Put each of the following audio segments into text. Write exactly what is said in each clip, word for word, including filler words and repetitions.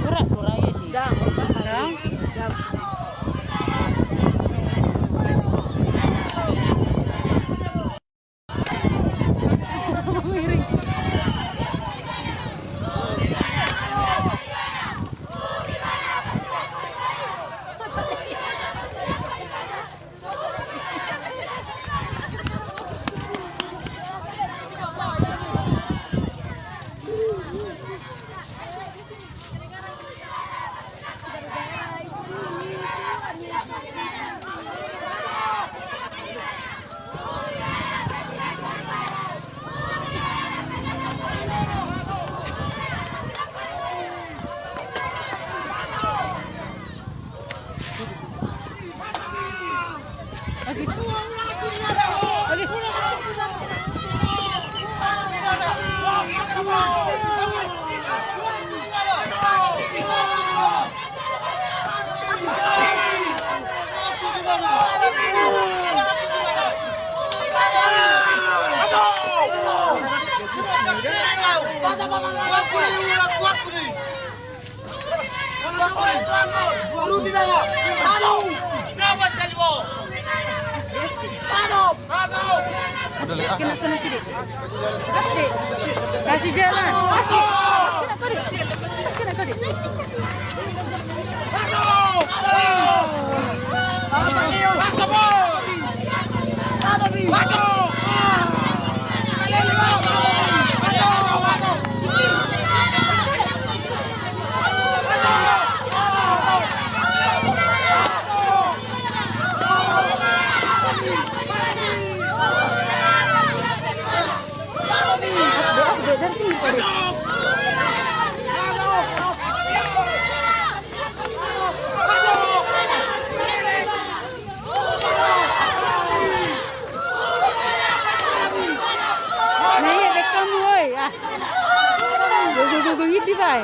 Kurang, kurang ya, Ci? Kurang. Kena, kena, kena. Kasih jalan. Kasih. Kena, kena, kena. Kena, kena. Nah, iya, rekam, woi. Ah. Gogo, gogo, gogo, ini, Bay.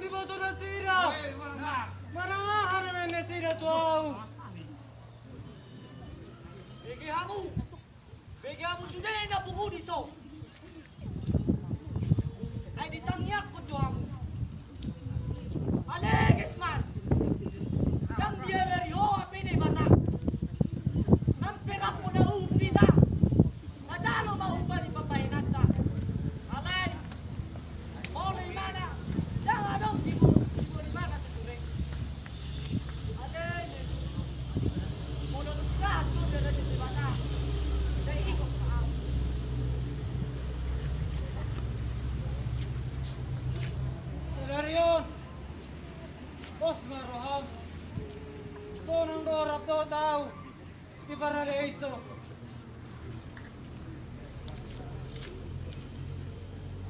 Diboto nasida. Marang aha na baen nasida tu ahu? Bege hamu. Bege hamu sude na pungu di son. Ai ditangiangkon do hamu. Aleges mas. Ndang diabari ho hape Debata. Nang pe rap ho na uhum hita. Najalo ma upa ni pambahenanta. Alai molo imana ndang adong diboto, diboto imana sature. Ale Jesus, molo dung sahat do di raja ni Debata, sai ingot ma ahu. Sadari on, pos ma roham. Sonang do rap dohot ahu di Paradeiso.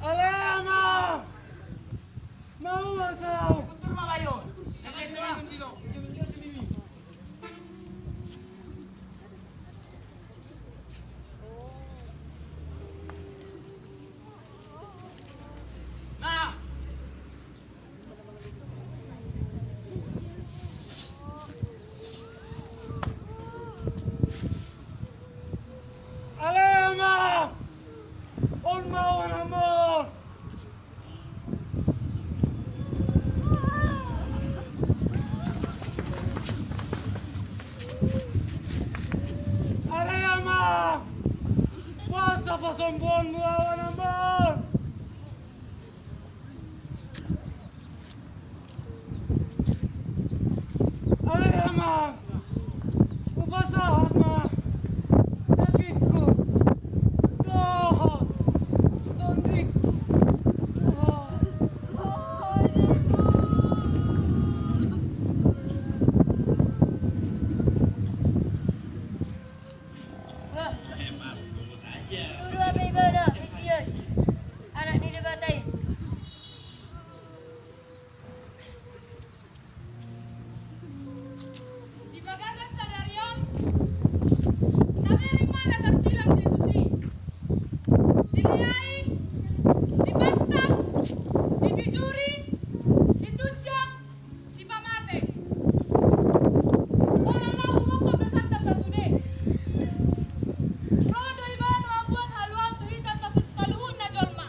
Ale Ama, mauas ahu. Ale Ama, on ma on, Ama on. Ale Ama, boasa pasombuonmu ahu, Ama on? Ale Ama, hupasahat ma dagingku dohot tondingku tu Ho. Tudu hape ibana, Mesias, Anak ni Debata i. Di bagasan sadari on, tabereng ma na tarsilang Jesus i. Dilehai, dipastak, ditijuri, ditunjang, dipamate. Holan laho humophop dosanta sasude. Ro do ibana mamboan haluaon tu hita sasu-, saluhutna jolma.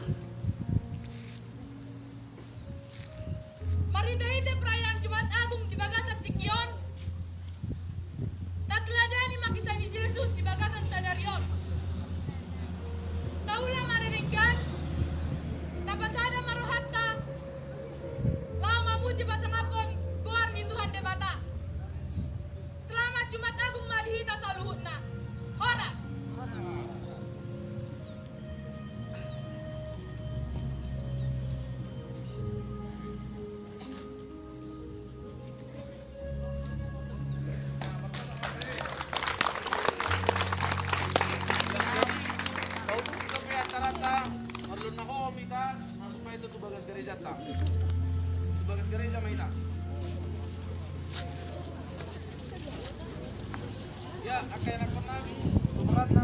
Marhitehite perayaan Jumat Agung di bagasan tingki on, tateladani ma kisah ni Jesus di bagasan sadari on. Taula ma na denggan, tapasada ma rohanta, laho mamuji pasangaphon goar ni Tuhan Debata. Selamat Jumat Agung ma di hita saluhutna. Horas. Marlunna ho mita, masuk ma hita tu bagas garejanta. Tu bagas gareja ma hita. Ya, angka ianakhonnami, tu beratna,